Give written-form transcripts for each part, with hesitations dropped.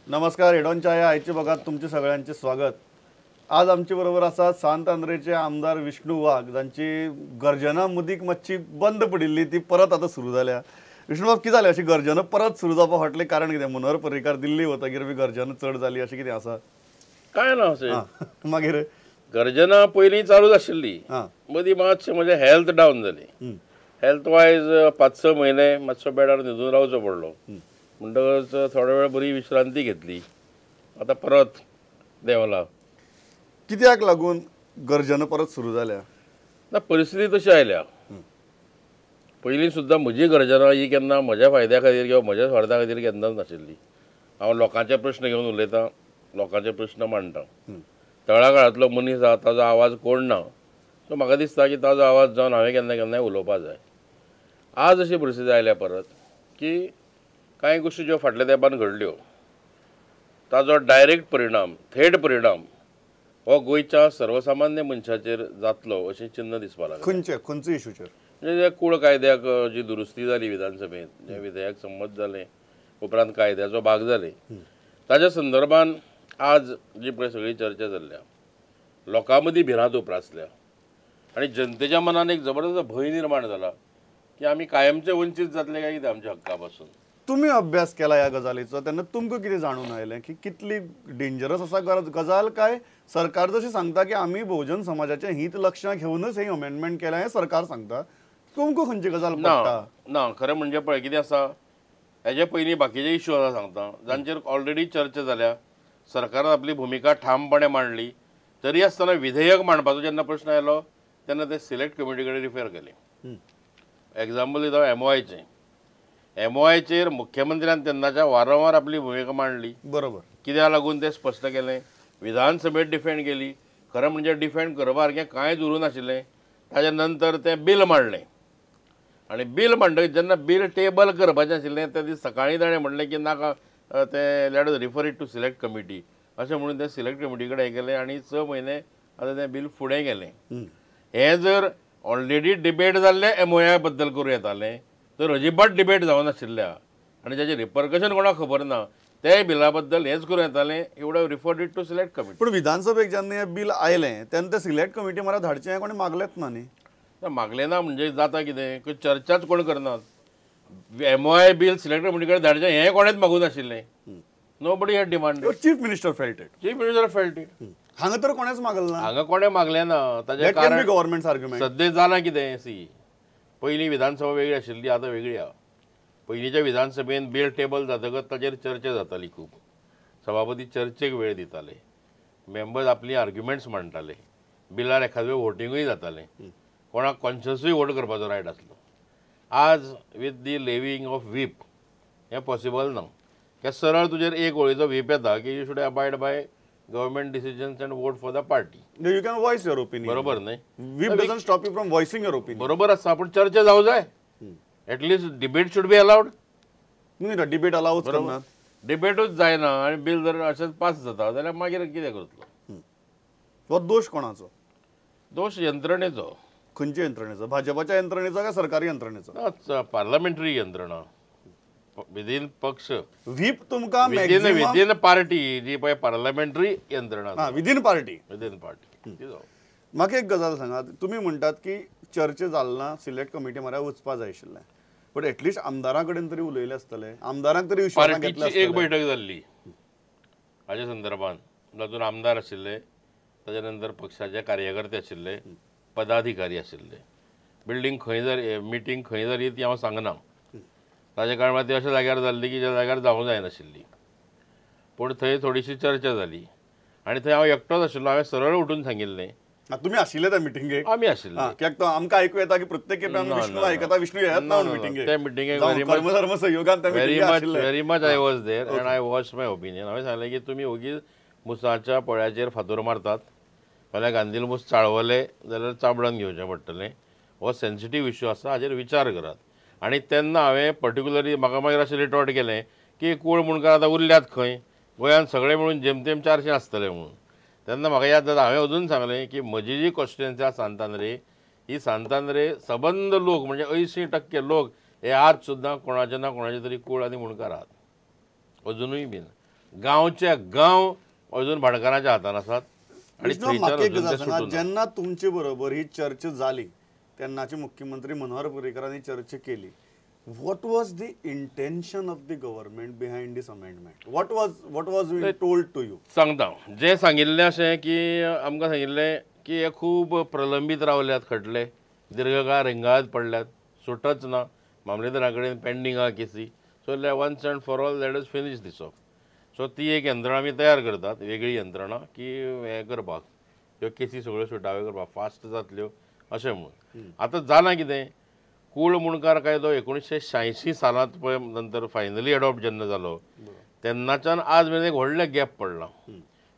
नमस्कार, हेडॉनच्या या आयचे भागात तुमचे सगळ्यांचे स्वागत। आज आमचे बरोबर आसा सांत आंद्रेचे आमदार विष्णू वाघ, जांची गर्जना मुदीक मातशी बंद पडिल्ली ती परत आता सुरू जाल्या। विष्णू बाब, कितें जालें अशी गर्जना परत सुरू जावपा फाटलें कारण कितें? मनोहर पर्रीकार दिल्ली वतगीर बी गर्जना चड जाली अशें कितें आसा? काय ना अशें। मागीर गर्जना पयलीं चालूच आशिल्ली, मदीं मातशें म्हजें हेल्थ डावन जाली। हेल्थ वायज 5-6 म्हयने मातसो बेडार न्हिदून रावचो पडलो, म्हणटकच थोडो वेळ बरी विश्रांती घेतली। आतां परत देंवला। कित्याक लागून गर्जना परत सुरू जाल्या? ना, परिस्थिती तशी आयल्या। पयलीं सुद्दां म्हजी गर्जना ही केन्ना म्हज्या फायद्या खातीर किंवा म्हज्या स्वार्था खातीर केन्नाच नाशिल्ली। हांव लोकांचे प्रश्न घेवन उलयतां, लोकांचे प्रश्न मांडटा। तळागाळांतलो मनीस आसा, ताजो आवाज कोण ना, सो म्हाका दिसता की ताजो आवाज जावन हांवें केन्ना केन्नाय उलोवपा जाय। आज अशी परिस्थिती आयल्या परत की कांय गोश्टी ज्यो फाटल्या तेंपान घडल्यो ताजो डायरेक्ट परिणाम, थेट परिणाम हो गोंयच्या सर्वसामान्य मनशाचेर जातलो अशें चिन्न दिसपाक लागलें। खंयचे खंयचे इशूचेर? म्हणजे कूळ कायद्याक जी दुरुस्ती जाली विधानसभेंत, जें विधेयक संमत जालें, उपरांत कायद्याचो भाग जाले, ताज्या संदर्भान आज जी पळय सगळी चर्चा जाल्ल्या, लोकां मदीं भिरांत उप्रासल्या आनी जनतेच्या मनान एक जबरदस्त भंय निर्माण जाला की आमी कायमचे वंचीत जातले काय कितें आमच्या हक्का पासून। तुमी अभ्यास केला ह्या गजालीचो तेन्ना तुमकां कितें जाणून आयलें की कितली डेंजरस आसा गजाल? काय सरकार जशें सांगता की आमी भोवजन समाजाचें हित लक्षांत घेवनच हें अमेंडमेंट केलां हें सरकार सांगता, तुमकां खंयची गजाल पडटा? ना, खरें म्हणजे पळय कितें आसा, हेजे पयलीं बाकीचे इश्यू आसा सांगता जांचेर ऑलरेडी चर्चा जाल्या, सरकारान आपली भुमिका ठामपणे मांडली, तरी आसतना विधेयक मांडपाचो जेन्ना प्रश्न आयलो तेन्ना ते सिलेक्ट कमिटी कडेन रिफर केलें। एग्जाम्पल दिता एमओआयचें। एमओआयचेर मुख्यमंत्र्यान तेन्नाच्या वारंवार आपली भुमिका मांडली, बरोबर, कित्याक लागून तें स्पश्ट केलें, विधानसभेत डिफेंड केली। खरें म्हणजे डिफेंड करपा सारकें कांयच उरूं नाशिल्लें। ताज्या नंतर तें बील मांडलें आनी बील मांडटकीच जेन्ना बील टेबल करपाचें आशिल्लें त्या दीस सकाळीं ताणें म्हणलें की नाका तें, let us refer it to select committee अशें म्हणून तें सिलेक्ट कमिटी कडेन गेलें आनी 6 म्हयने आतां तें बील फुडें गेलें। हें जर ऑलरेडी डिबेट जाल्लें एमओआय बद्दल करूं येतालें तर अजिबात डिबेट जावनाशिल्ल्या आनी जाचें रिपरकशन कोणाक खबर ना ते बिला बद्दल हेंच करूं येतालें, एवढं referred it to select committee. पूण विधानसभेक जेन्ना हें बील आयलें तेन्ना तें सिलेक्ट कमिटी म्हाका धाडचें हें कोणें मागलेंच ना न्ही? मागलें ना म्हणजे जाता कितें की चर्चाच कोण करनात। एमओआय बील सिलेक्ट कमिटी कडेन धाडचें हें कोणेंच मागूं नाशिल्लें। Nobody had demanded. Chief minister felt it. Chief minister felt it. हांगा तर कोणेंच मागलें ना. हांगा कोणें मागलें ना. ताजें कारण गव्हर्मेंट आर्ग्युमेंट. सद्या जालां कितें सी, पयलीं विधानसभा वेगळी आशिल्ली, आतां वेगळी आहा। पयलींच्या विधानसभेन बिल टेबल जातकच ताजेर चर्चा जाताली खूब, सभापती चर्चेक वेळ दिताले, मेंबर्स आपली आर्ग्युमेंट्स मांडटाले, बिलार एखाद वेळ वोटिंगूय जातालें, कोणाक कॉन्शियसूय वोट करपाचो रायट आसलो। आज with the levying of whip हें पॉसिबल ना, कित्याक सरळ तुजेर एक वळीचो व्हीप येता की you should abide by government decisions and vote for the party. You can voice your opinion. बरोबर न्ही? Whip doesn't stop you from voicing your opinion. बरोबर आसा, पूण चर्चा जावं जाय। At least debate should be allowed. न्ही, डिबेट अलावच करना, डिबेटूच जायना आनी बील जर अशेंच पास जाता जाल्यार मागीर कितें करतलो? हो दोश कोणाचो? दोश यंत्रणेचो। खंयच्या यंत्रणेचो? भाजपाच्या यंत्रणेचो काय सरकारी यंत्रणेचो? पार्लमेंटरी यंत्रणा, विदीन पक्ष, व्हीप तुमकां विदीन पार्टी जी पळय पार्लमेंटरी यंत्रणा, विदीन पार्टी, विदीन पार्टी। म्हाका एक गजाल सांगात, तुमी म्हणटात की चर्चा जाल ना, सिलेक्ट कमिटी म्हळ्यार वचपा जाय आशिल्लें, बट एटलिस्ट आमदारां कडेन तरी उलयलें आसतलें, आमदारांक तरी विश्वासांत घेतलें आसतलें। एक बैठक जाल्ली हाज्या संदर्भान, तातूंत आमदार आशिल्ले, ताज्या नंतर पक्षाचे कार्यकर्ते आशिल्ले, पदाधिकारी आशिल्ले। बिल्डींग खंय जाली, मिटींग खंय जाली ती हांव सांगना, ताजे कारणान ती अशा जाग्यार जाल्ली की ज्या जाग्यार जावूंक जायनाशिल्ली, पूण थंय थोडीशी चर्चा जाली आनी थंय हांव एकटोच आशिल्लो। हांवें सरळ उठून सांगिल्लें. तुमी आशिल्ले त्या मिटिंगेक? आमी आशिल्ले. कित्याक तो आमकां आयकूं येता की प्रत्येक खेपे आमी विष्णू आयकता, विष्णू येत ना मिटिंगेक. त्या मिटिंगेक कर्मधर्म सहयोगान त्या मिटिंगेक आशिल्ले. Very much I was there and I voice my opinion. हांवें सांगलें की तुमी ओगीच मुसाच्या पोळ्याचेर फातोर मारतात, फाल्यां गांधील मूस चाळवले जाल्यार चाबडान घेवचें पडटलें, हो सेन्सिटीव इश्यू आसा, हाजेर विचार करात। आनी तेन्ना हांवें पर्टिक्युलरली म्हाका मागीर अशें रिटॉर्ट केलें की कोळ मुणकार आतां उरल्यात खंय, गोंयांत सगळे मेळून जेमतेम 400 आसतले म्हणून। तेन्ना म्हाका याद जाता हांवें अजून सांगलें की म्हजी जी कॉन्स्टिट्युएन्सी आसा सांतांद्रे, ही सांतांद्रे सबंद लोक म्हणजे 80% लोक हे आज सुद्दां कोणाचे ना कोणाचे तरी कोळ आनी मुणकार आहात अजुनूय बीन। गांवचे गांव अजून भाडकारांच्या हातान आसात. आणि जेन्ना तुमचे बरोबर ही चर्चा जाली तेन्नाचे मुख्यमंत्री मनोहर पर्रीकरांनी चर्चा केली, what was the intention of the government behind this amendment? What was told to you? सांगता जे सांगिल्लें अशें की आमकां सांगिल्लें की हे खूब प्रलंबीत रावल्यात खटले, दीर्घकाळ रिंगाळत पडल्यात, सुटच ना, मामलेदारा कडेन पेंडींग आहा केसी. So once and for all let us finish this off. So ती एक यंत्रणा आमी तयार करतात, वेगळी यंत्रणा की हें करपाक, ह्यो केसी सगळ्यो सुटाव्यो करपाक फास्ट जातल्यो अशें म्हणून. आतां जालां कितें, कूळ मुणकार कायदो 1986 सालांत पळय नंतर फायनली एडॉप्ट जेन्ना जालो तेन्नाच्यान आज मेरेन एक व्हडलें गॅप पडला.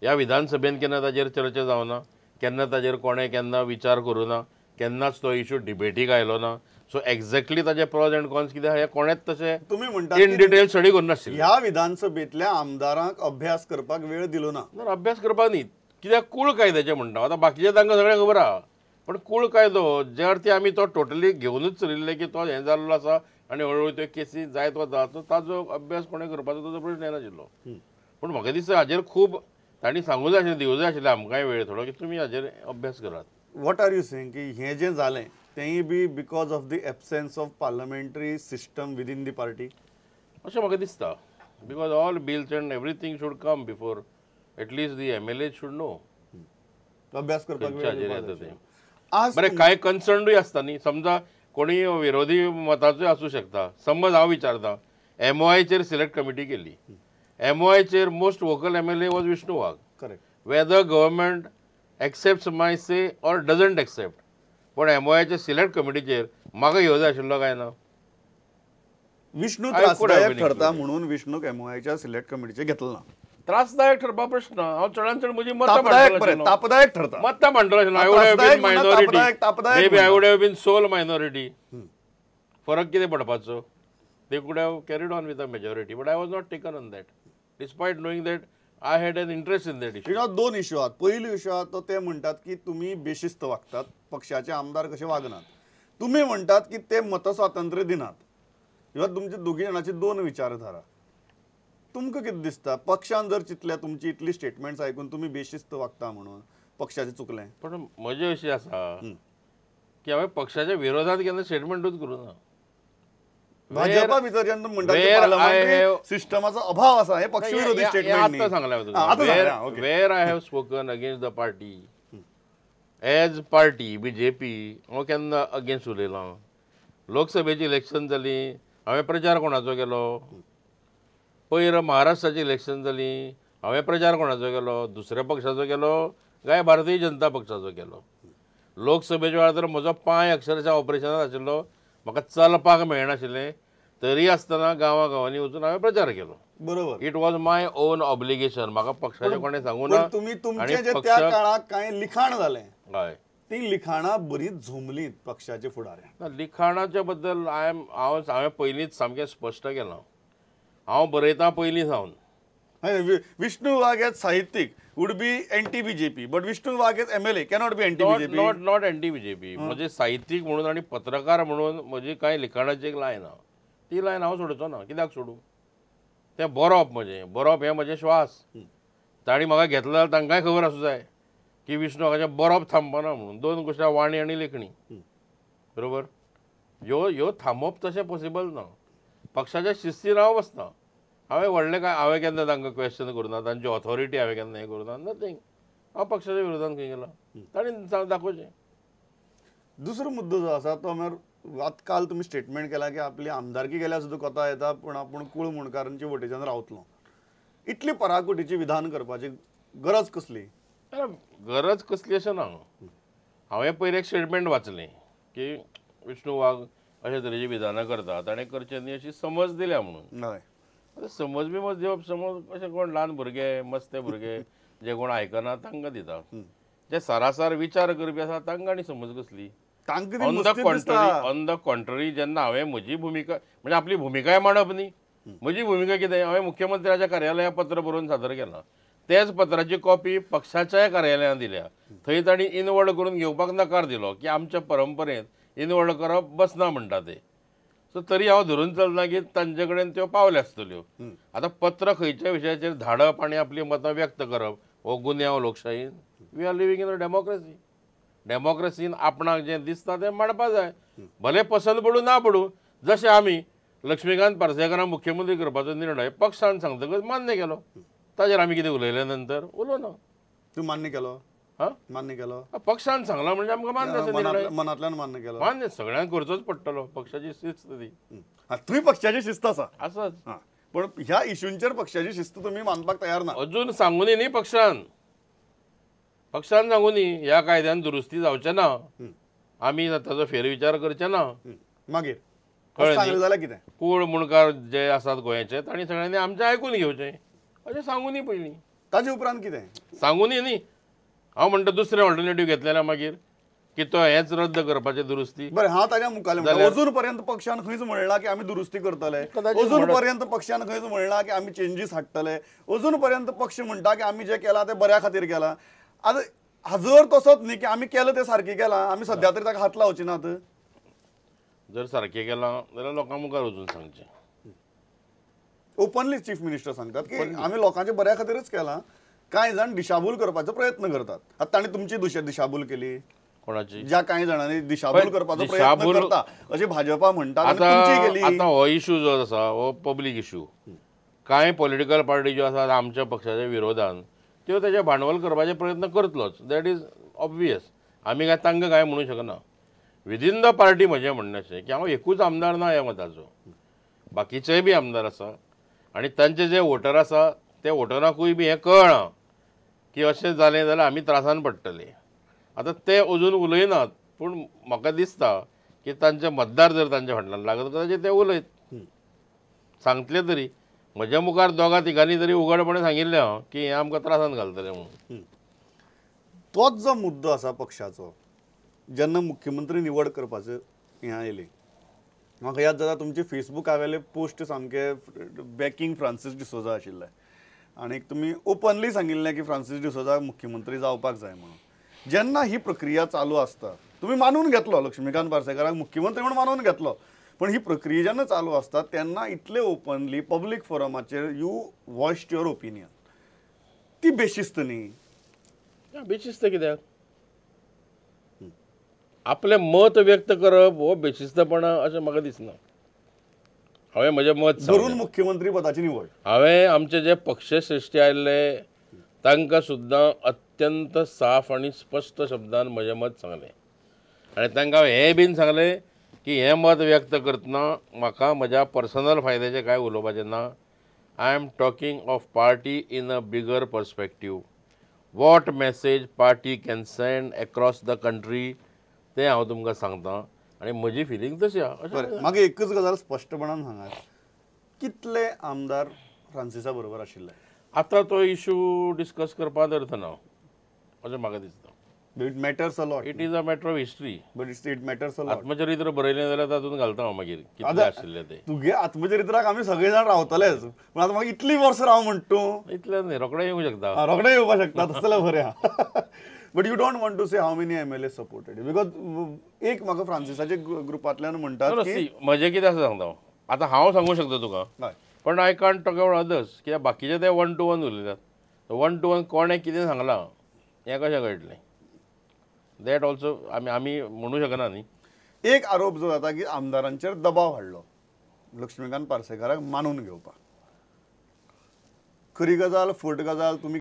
ह्या विधानसभेन केन्ना ताजेर चर्चा जावना, केन्ना ताजेर कोणें केन्ना विचार करूं ना, केन्नाच तो इशू डिबेटीक आयलो ना. सो एक्झॅक्टली ताजे प्रोज एंड कॉन्स कितें आहा हें कोणेंच तशें तुमी म्हणटा इन डिटेल स्टडी करूं नाशिल्लें. ह्या विधानसभेंतल्या आमदारांक अभ्यास करपाक वेळ दिलो ना. अभ्यास करपाक न्ही, कित्याक कूळ कायद्याचें म्हणटा आतां बाकीचें तांकां सगळें खबर आहा, पण कूळ कायदो ज्या अर्थी आमी तो टोटली घेवनूच चलिल्ले की तो हें जाल्लो आसा आनी हळूहळू त्यो केसी जायत वता, सो ताजो अभ्यास कोणें करपाचो ताजो प्रश्न येनाशिल्लो. पूण म्हाका दिसता हाजेर खूब तांणी सांगूं जाय आशिल्लें, दिवं जाय आशिल्लें आमकांय वेळ थोडो की तुमी हाजेर अभ्यास करात. What are you saying की हें जें जालें तेंय बी because of the absence of parliamentary system within the party अशें म्हाका दिसता. Because all bills and everything should come before at least the MLA should know. अभ्यास करपाक वेळ बरें, कांय कन्सर्नूय आसता न्ही, समजा कोणी विरोधी मताचोय आसूं शकता. समज हांव विचारता, एमओआयचेर सिलेक्ट कमिटी केली, एमओआयचेर most vocal MLA was Vishnu Wagh. Correct. Whether government accepts my say or doesn't accept, पण एमओआयचे सिलेक्ट कमिटीचेर म्हाका घेवं जाय आशिल्लो काय ना? विष्णू त्रासदायक ठरता म्हणून विष्णूक एमओआयच्या सिलेक्ट कमिटीचेर घेतलो ना. त्रासदायक ठरपा प्रश्न, हांव चडान चड म्हजी मतां तापदायक ठरता, मतां मांडटलो आशिल्लो. I would have been minority, maybe I would have been sole minority. फरक कितें पडपाचो? They could have carried on with a majority, but I was not taken on that despite knowing that I had an interest in that issue. दोन issue आहात. पयलो issue आहा तो ते म्हणटात की तुमी बेशिस्त वागतात, पक्षाचे आमदार कशे वागनात. तुमी म्हणटात की ते मतस्वातंत्र्य दिनात. ह्यो तुमचे दोगी जाणांची दोन विचारधारा. तुमकां कितें दिसता, पक्षान जर चिंतल्या तुमची इतली स्टेटमेंट्स आयकून तुमी बेशिस्त वागता म्हणून पक्षाचें चुकलें? पण म्हजें अशें आसा की हांवें पक्षाच्या विरोधात केन्ना स्टेटमेंटूच करूं ना. भाजपा भितर जेन्ना म्हणटा सिस्टमाचो अभाव आसा, हें पक्ष विरोधी स्टेटमेंट आतां सांगलें. Where I have spoken against the party as party BJP, हांव केन्ना अगेन्स्ट उलयलां? लोकसभेची इलेक्शन जाली, हांवें प्रचार कोणाचो केलो? पयर महाराष्ट्राची इलेक्शन जाली, हांवें प्रचार कोणाचो केलो? दुसऱ्या पक्षाचो केलो काय भारतीय जनता पक्षाचो केलो? लोकसभेच्या वेळार तर म्हजो पांय अक्षरशः ऑपरेशनात आशिल्लो, म्हाका चलपाक मेळनाशिल्लें, तरी आसतना गांवा गांवांनी वचून हांवें प्रचार केलो. बरोबर. It was my own obligation. म्हाका पक्षाचें कोणें सांगूं ना. तुमी तुमचें जें त्या काळाक कांय लिखाण जालें, हय, ती लिखाणां बरीच झोमलीं पक्षाचे फुडाऱ्यांक. लिखाणाच्या बद्दल हांवें पयलींच सामकें स्पश्ट केलां. हांव बरयतां पयलीं सावन. विष्णू वाघ एज साहित्यीक would be anti BJP, but Vishnu Wagh as MLA cannot be anti BJP. Not not anti BJP. म्हजे साहित्यीक म्हणून आनी पत्रकार म्हणून म्हजी कांय लिखाणाची एक लायन आहा, ती लायन हांव सोडचो ना. कित्याक सोडूं? तें बरोवप म्हजें, बरोवप हें म्हजें श्वास. तांणी म्हाका घेतलो जाल्यार तांकांय खबर आसूं जाय की विष्णू वाघाचें बरोवप थांबना म्हणून. दोन गोश्टी, वाणी आनी लेखणी. बरोबर. ह्यो ह्यो थांबोवप तशें पॉसिबल ना. पक्षाच्या शिस्तीन हांव बसना. हांवें व्हडलें काय हांवें केन्ना तांकां क्वेश्चन करूं ना, तांची ऑथॉरिटी हांवें केन्ना हें करूं ना, नथींग. हांव पक्षाच्या विरोधान खंय गेला? तांणी दाखोवचें. दुसरो मुद्दो जो आसा तो म्हळ्यार आतां काल तुमी स्टेटमेंट केला की आपली आमदारकी गेल्यार सुद्दां कोता येता, पूण आपूण कूळ मुणकारांची वटेच्यान रावतलो. इतली पराकोटीची विधान करपाची गरज कसली? गरज कसली अशें ना. हांवें पयर एक स्टेटमेंट वाचलें की विष्णू वाघ अशे तरेची विधानां करता, ताणें करचें न्ही अशी समज दिल्या म्हणून. हय. आतां समज बिमज दिवप, समज कशें कोण ल्हान भुरगे, मस्ते भुरगे जे कोण आयकना तांकां दिता. जे सरासर विचार करपी आसा तांकां आनी समज कसली? On the contrary, on the contrary, जेन्ना हांवें म्हजी भुमिका म्हणजे आपली भुमिकाय मांडप न्ही. म्हजी भुमिका कितें? हांवें मुख्यमंत्र्याच्या कार्यालयाक पत्र बरोवन सादर केलां. तेच पत्राची कॉपी पक्षाच्याय कार्यालयांत दिल्या. थंय तांणी इनवर्ड करून घेवपाक नकार दिलो की आमच्या परंपरेंत इनवर्ड करप बसना म्हणटा ते. सो तरी हांव धरून चलना की तांचे कडेन त्यो पावल्यो आसतल्यो. आतां पत्र खंयच्या विशयाचेर धाडप आनी आपली मतां व्यक्त करप हो गुन्यांव लोकशाहीन. We are living in a democracy. डेमोक्रेसीन आपणाक जें दिसता तें मांडपा जाय, भले पसंत पडूं ना पडूं. जशें आमी लक्ष्मीकांत पार्सेकारांक मुख्यमंत्री करपाचो निर्णय पक्षान सांगतकच मान्य केलो, ताजेर आमी कितें उलयले नंतर उलोवना. तूं मान्य केलो? हां, मान्य केलो पक्षान सांगला म्हणजे आमकां मान्य आसा, मनांतल्यान मान्य केलो. मान्य सगळ्यांक करचोच पडटलो, पक्षाची शिस्त ती. तुमी पक्षाची शिस्त आसा आसाच, पण ह्या इशूंचेर पक्षाची शिस्त तुमी मानपाक तयार ना. अजून सांगूनी न्ही पक्षान, पक्षान सांगूनी ह्या कायद्यान दुरुस्ती जावचे ना, आमी ताचो फेरविचार करचे ना. मागीर कळ्ळें जाल्यार कितें कोण मुणकार जे आसात गोंयचे तांणी सगळ्यांनी आमचें आयकून घेवचें अशें सांगूनी पयलीं. ताजे उपरांत कितें सांगूनी न्ही. हांव म्हणटा दुसरें ऑल्टरनेटीव घेतलें जाल्यार मागीर की तो हेंच रद्द करपाचें दुरुस्ती. बरें, हांव ताज्या मुखार अजून पर्यंत पक्षान खंयच म्हणलां की आमी दुरुस्ती करतले, अजून पर्यंत पक्षान खंयच म्हणलां की आमी चेंजीस हाडटले, अजून पर्यंत पक्ष म्हणटा की आमी जें केलां तें बऱ्या खातीर केलां. आतां जर तसोच न्ही की आमी केलां तें सारकें केलां, आमी सद्या तरी ताका हात लावचे नात. जर सारकें केलां जाल्यार लोकां मुखार वचून सांगचें. ओपनली चीफ मिनिस्टर सांगतात की आमी लोकांच्या बऱ्या खातीरच केलां. कांय जाण दिशाभूल करपाचो प्रयत्न करतात. आतां तांणी तुमची दिशाभूल केली, कोणाची? ज्या कांय जाणांनी दिशाभूल करपाचो प्रयत्न करता अशें भाजपा म्हणटा. आतां हो इशू जो आसा हो पब्लीक इशू. कांय पॉलिटिकल पार्टी ज्यो आसात आमच्या पक्षाच्या विरोधान त्यो ताचें भांडवल करपाचे प्रयत्न करतलोच, that is obvious. आमी काय तांकां कांय म्हणूंक शकना. विदीन the party म्हजें म्हणणें अशें की हांव एकूच आमदार ना ह्या मताचो, बाकीचेय बी आमदार आसा आनी तांचे जे वोटर आसा ते वोटराकूय बी हें कळ्ळां की अशें जालें जाल्यार आमी त्रासान पडटले. आतां ते अजून उलयनात, पूण म्हाका दिसता की तांचे मतदार जर तांच्या फाटल्यान लागत कदाचित ते उलयत सांगतले तरी. म्हज्या मुखार दोगा तिगांनी तरी उघडपणे सांगिल्लें हांव की हें आमकां त्रासान घालतलें म्हणून. तोच जो मुद्दो आसा पक्षाचो, जेन्ना मुख्यमंत्री निवड करपाचो हें आयली, म्हाका याद जाता तुमचे फेसबुका वेले पोस्ट सामके बॅकिंग फ्रांसीस डिसोजा आशिल्ले आनी तुमी ओपनली सांगिल्लें की फ्रांसीस डिसोजा मुख्यमंत्री जावपाक जाय म्हणून. जेन्ना ही प्रक्रिया चालू आसता तुमी मानून घेतलो लक्ष्मीकांत पार्सेकाराक मुख्यमंत्री म्हणून मानून घेतलो, पण ही प्रक्रिया जेन्ना चालू आसता तेन्ना इतले ओपनली पब्लीक फोरमाचेर you voiced your opinion, ती बेशिस्त न्ही? बेशिस्त कित्याक? आपलें मत व्यक्त करप हो बेशिस्तपणा अशें म्हाका दिसना. हांवें म्हजें मत धरून मुख्यमंत्री पदाची निवड, हांवें आमचे जे पक्षश्रेश्ठी आयिल्ले तांकां सुद्दां अत्यंत साफ आनी स्पश्ट शब्दान म्हजें मत सांगलें आनी तांकां हांवें हें बीन सांगलें की हें मत व्यक्त करतना म्हाका म्हज्या पर्सनल फायद्याचें कांय उलोवपाचें ना. I am talking of party in a bigger perspective. What message party can send across the country तें हांव तुमकां सांगता आनी म्हजी फिलींग तशी आसा. बरें, म्हाका एकच गजाल स्पश्टपणान सांगात, कितले आमदार फ्रांसिसा बरोबर आशिल्ले? आतां तो इशू डिस्कस करपाक अर्थ ना अशें म्हाका दिसता. It matters a lot. It is a matter of history. But it matters a lot. आत्मचरित्र बरयलें जाल्यार तातूंत घालता हांव मागीर कितले आशिल्ले ते. तुगे आत्मचरित्राक आमी सगळे जाण रावतलेच, पूण आतां म्हाका इतलीं वर्सां राव म्हणटा तूं? इतलें न्ही, रोखडें येवंक शकता. रोखडें येवपाक शकता तसो जाल्यार बरें आहा. But you don't want to say how many MLA supported because एक म्हाका फ्रांसिसाच्या ग्रुपांतल्यान म्हणटात की म्हजें कितें आसा सांगता हांव. आतां हांव सांगूं शकता तुका, पण I can't talk about others कित्याक बाकीचे ते 1 to 1 उलयतात. 1 to 1 कोणें कितें सांगलां हें कशें कळटलें? That also आमी आमी म्हणूं शकना न्ही. एक आरोप जो जाता की आमदारांचेर दबाव हाडलो लक्ष्मीकांत पार्सेकाराक मानून घेवपाक, खरी गजाल फट गजाल तुमी